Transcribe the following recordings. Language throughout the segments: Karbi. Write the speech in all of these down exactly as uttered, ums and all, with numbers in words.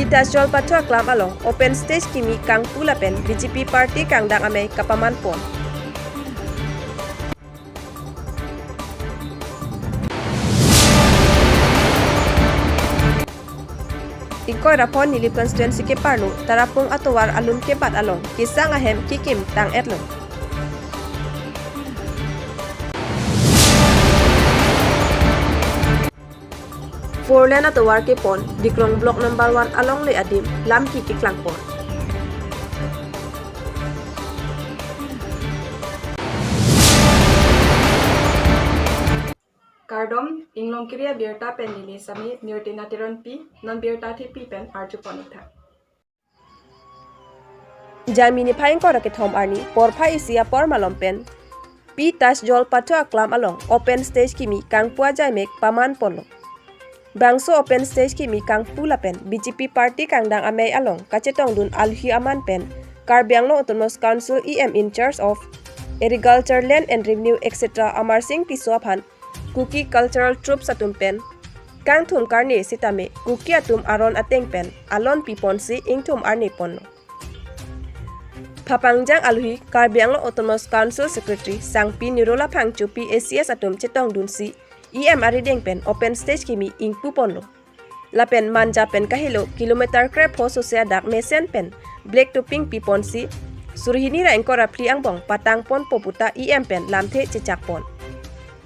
Tasjol Pathu Aklam along open stage kimi kangpu lapen B J P party kangdang amei kapaman pon. Ingkoi ra pho Nilip constituency keparlo Tarapung atovar alun kebat along kesang ahem kekim tang-etlo. Four lane atovar kepon Dikrong block number one alongle adim lamki keklang pon. Kardom, Inglongkiri abirta pen neli Sami Mirtina Teronpi, non birta thepi pen arju pon-ik tha. Jangmi niphai ingkoi ra kethom arni porphai isi apor malom pen P Tasjol Pathu Aklam along open stage kimi kangpu ajaimek paman ponlo. Bangso open stage kimi kangpu lapen B J P party kangdang amei along kachetongdun alohi aman pen Karbi Anglong Autonomous Council E M in charge of Agriculture, Land and Revenue, et cetera Amarsing Tisso aphan Kuki cultural troupes atum pen kangthum karne sitame Kuki atum aron ateng pen alon piponsi ingthum arne ponlo. Phapangjang alohi Karbi Anglong Autonomous Council Secretary Sangpi Nirola Phangcho P A C S atum chetongdunsi E M arideng pen open stage kimi ingpu ponlo. Lapen Manja pen kahelo kilometer krepho sose adak mesen pen black topping piponsi surhini ra ingkoi ra phli angbong patang ponpo puta E M pen lamthe chechak pon.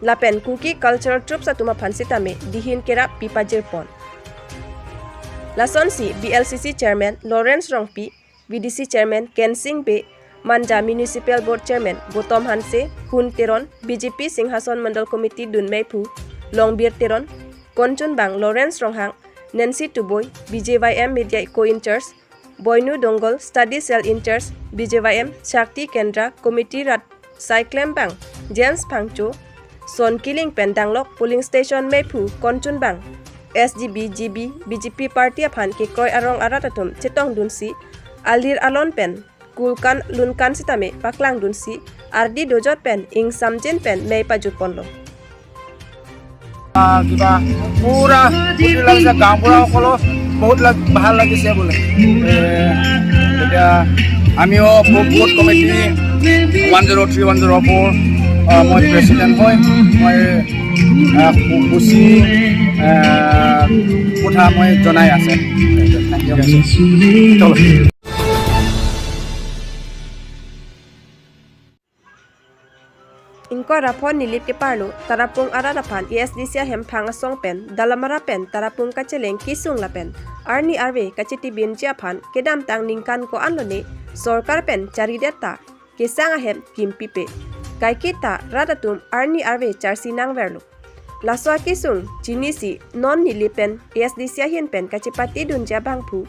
Lapen Kuki cultural troupes atum aphan sitame dihin kerap pipajir pon. Lasonsi B L C C chairman Lawrence Rongpi, V D C chairman Kensing Bey, Manja Municipal Board chairman Gautam Hanse, Hun Teron, B J P Singhason Mandal Committee dunmeiphu Longbir Teron, Konchunbang Lawrence Ronghang, Nancy Tuboi, B J Y M media co-in-charge Boinu Dongal, study cell in-charge B J Y M Shakti Kendra Committee rat Saiklembang James Phangcho, Son Killing pen danglok polling station meiphu Konchunbang, S G B, G B, B J P party aphan kekroi arong arat atum chetongdunsi alir alon pen kulkan lunkan sitame paklangdunsi ardi dojot pen ingsamjin pen mei pajut ponlo. আহ, কিবা পুৰা ফূৰ্তি লাগিছে, গাঁওবুঢ়াসকলো বহুত লাগ-, ভাল লাগিছে বোলে। এ, এতিয়া আমিও বু-, booth committee one zero' three, one zero' four, আহ, মই প্ৰেচিডেণ্ট হয়। মই, আহ, খু-, খুচি, আহ, কথা মই জনাই আছে। Thank you. চলো। Ingkoi ra pho Nilip keparlo Tarapung arat aphan A S D C ahemphang asong pen Dalamara pen Tarapung kacheleng kesung lapen arni arve kachetibinji aphan kedamtang ningkan ko-an lone sorkar pen charidet ta kesang ahem kimpipe. Kaike ta rat atum arni arve charsi nangverlo. Laso akesung chinisi non Nilip pen A S D C ahin pen kachepatedunji abangphu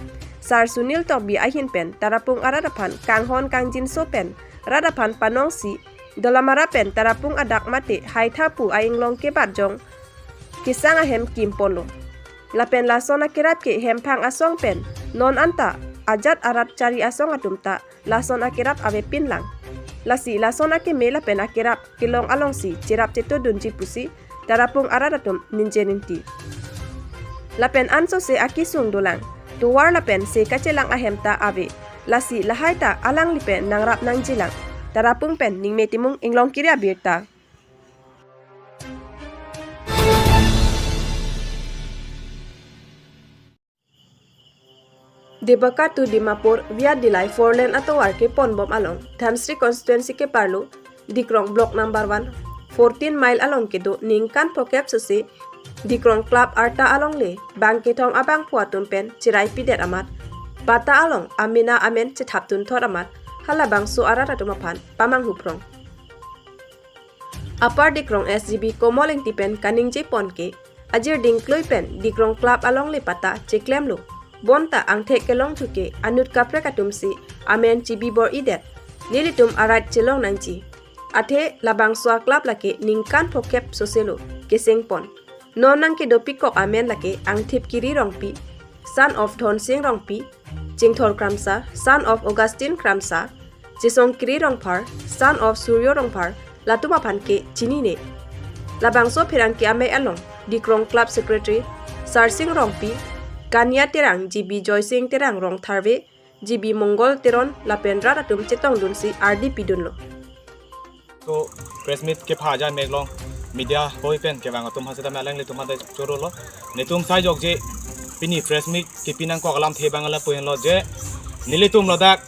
Sar Sunil Tokbi ahin pen Tarapung arat aphan kanghon kangjinso pen rat aphan panongsi Dalamara pen Tarapung adak mate Haithapu a-inglong kebat jong kesang ahem kimponlo. Lapen lason akerap ke hemphang asong pen non anta ajat arat chari asong atum ta lason akerap avepinlang. Lasi lason akeme lapen akerap kelong alongsi cherap chetodunji pusi Tarapung arat atum ningje ningti. Lapen ansose akesung dolang, tovar lapen se kachelang ahem ta ave. Lasi lahai ta alangli pen nangrap nangjilang. Tarapung pen Ningme Timung, Inglongkiri abirta. Debarkar to Dimapur via Dillai four lane atovar keponbom along Dhansiri constituency keparlo Dikrong block number one, fourteen mile along kedo ningkan phokep sose Dikrong club arta alongle bang kethom abangphu atum pen cherai pidet amat, patta along amena amen chethapdun thot amat halabangso arat atum aphan pamanghu phrong. Upper Dikrong S G B Komol Ingti pen kaningje pon ke, ajir dingklui pen Dikrong club alongle patta cheklemlo. Bonta angthek kelongthu ke anut kaprek atumsi amen chibi bor-idet. Nelitum a-right chelong nangji. Athe labangso a-club lake ningkan phokep soselo keseng pon. Non nangkedopikok amen lake Angthip Kiri Rongpi, son of Dhonsing Rongpi, Chingthor Kramsa, son of Augustine Kramsa, Chesong Kiri Rongphar, son of Suryo Rongphar, latum aphan ke chinine. Labangso pherangke amei along Dikrong Club Secretary Sarsing Rongpi, Kania Terang, G B Joysing Terang Rongtharve, G B Mongol Teron lapen rat atum chetongdunsi ardi pidunlo. So, press meet kepha ajan meklong media hoi pen kevang atum ha sitame alanglitum ha chorolo. Netum sai jokje pini press meet kepi nangkok alamthe abang lapu henlo je nelitum ladak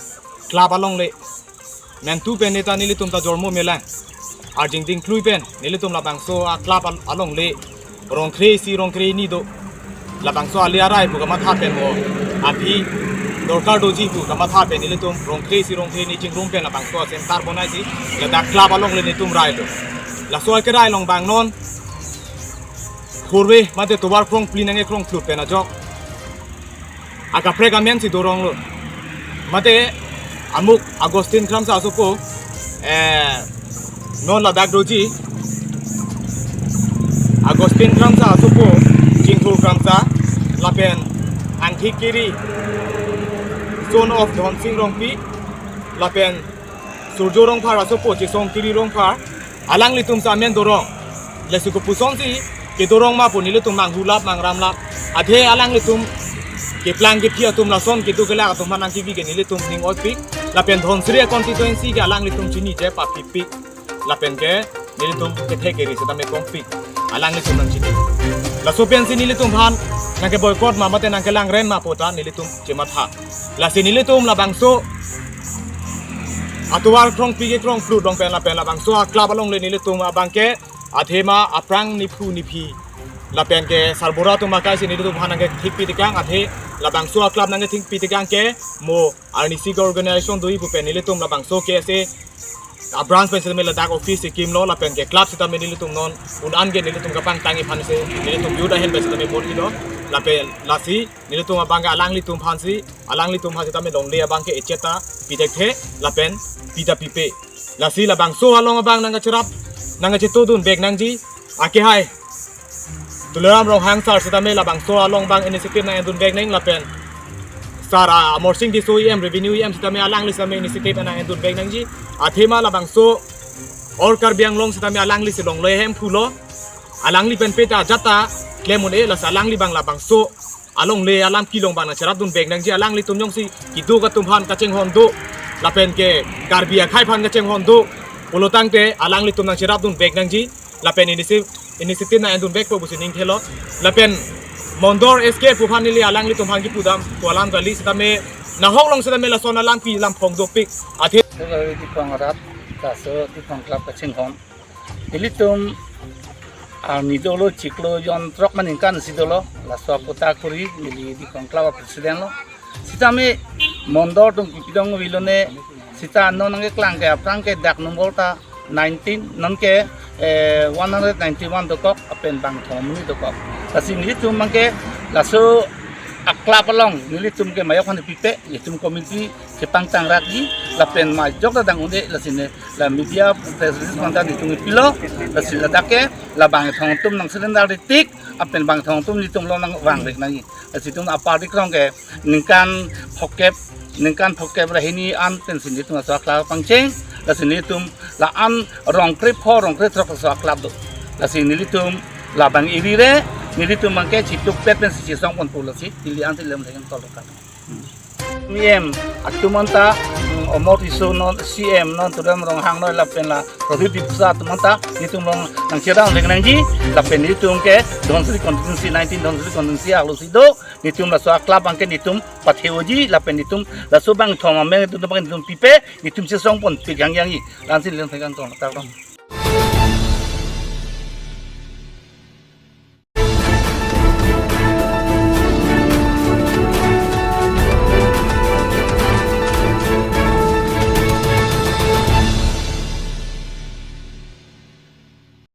club alongle mentu pen neta nelitum ta jormo melang. Arjing dingklui pen nelitum labangso a club al-, alongle rongkre isi rongkre hini do. Labangso ali arai pu kamatha pen mo aphi dorkar doji pu kamatha pen nelitum rongkre isi rongkre hini chingrum pen labangso a center bonaisi ladak club alongle netum railo. Laso akerai along bang non khurve mate tovar krongphli nangkekrong phlut pen ajok akaprek amen si doronglo. Mate amuk Augustine Kramsa asopo, eh, non ladak doji. Augustine Kramsa asopo, Jingthur Kramsa, lapen Angthik Kiri, son of Dhonsing Rongpi, lapen Surjo Rongphar asopo, Chesong Kiri Rongphar, alanglitum si amen dorong. Lasi kopusonsi kedorong ma pu nelitum manghulap mangramlap. Athe alanglitum keplang kephi atum lason kedo kelak atum aphan nangkebi ke nelitum ning oipik. Lapen Dhonsiri constituency ke alanglitum chinine paphipik. Lapen ke nelitum kethe keri sitame kongpik. Alanglitum nangchini. Laso pensi nelitum aphan nangke boycott ma mate nangkelangren ma pu ta nelitum chematha. Lasi nelitum labangso atovar krongphli kekrong phlut along pen lapen labangso a club alongle nelitum abang ke athema aphrang niphu niphi lapen ke sarbura atum akaisi nelitum aphan nangkethikpi tekang athe labangso a club nangkethikpi tekang ke mo arnisi ke organization doji pu pen nelitum labangso ke ase a branch pen sitame ladak office si kimlo lapen ke club sitame nelitum non un-an ke nelitum kapangtangji aphan si nelitum youth ahin pen sitame bor-ilo lapen lasi nelitum abang ke alanglitum aphansi alanglitum aphan sitame longle abang ke echeta pithekthe lapen pita pipe. Lasi labangso along abang nangkacherap nangkachetodun bek nangji. Akehai Tuliram Ronghang sir sitame labangso along abang initiative nang-endun bek nang lapen sir, ah, Amarsing Tisso E M, Revenue E M sitame alangli sitame initiative nang-endun bek nangji. Athema labangso All Karbi Anglong sitame alanglisi longle hem phulo. Alangli pen peta jata klem un-e lasi alangli abang labangso alongle alam kelong abang nangcherapdun bek nangji. Alanglitum jongsi keduk atum aphan kachinghon do lapen ke Karbi akhei aphan kachinghon do pulo tangte alanglitum nangcherapdun bek nangji. Lapen initiative initiative nang-endun bek po pusi ning thelo. Lapen Mondor S K pu aphan neli alanglitum aphan kipudam pu alam kali sitame nahok along sitame lason alam kelam phong dopik. Athe Hello, Diphong arat, laso Diphong Club kachinghon. Nelitum arni dolo chiklo jon throk ma ningkan si dolo, laso akota kuri neli Diphong Club president lo. Sitame Mondor atum kipidong vilone, sita non nangkeklang ke aphrang ke dak nombor ta nineteen, non ke, eh, one hundred ninety-one dokok, lapen bangthom ni dokok. Lasi nelitum abang ke laso a club along nelitum ke mayok aphan pipe, nelitum committee kepangtang rakji, lapen majok ta dang un-e, lasi ne la media press release manta nelitum pilo, lasi ladak ke la bangthom atum nang surrender ri tik, lapen bangthom atum nelitum along nangvang vek nangji. Lasi itum apar dik rong ke ningkan phokep, ningkan phokep ra hini an pensi nelitum laso a club pangcheng, lasi nelitum la-an rongkre pho rongkre throk laso a club do. Lasi nelitum labang iri re, nelitum abang ke chituk pet pensi chisong ponpo lasi, ili an si lem leng tol kan. E M atum anta, mm, Amar Tisso non, C M non, Tuliram Ronghang non, lapen la Pradip Diphusa atum anta, nelitum along nangcherap leng nangji, lapen nelitum ke Dhonsiri constituency nineteen Dhonsiri constituency arlo si do, nelitum laso a club abang ke nelitum patheoji, lapen nelitum laso bangthom amen nelitum abang nelitum pipe, nelitum chisong ponpik hangyangji, la-an si leng thek angtong tak dong.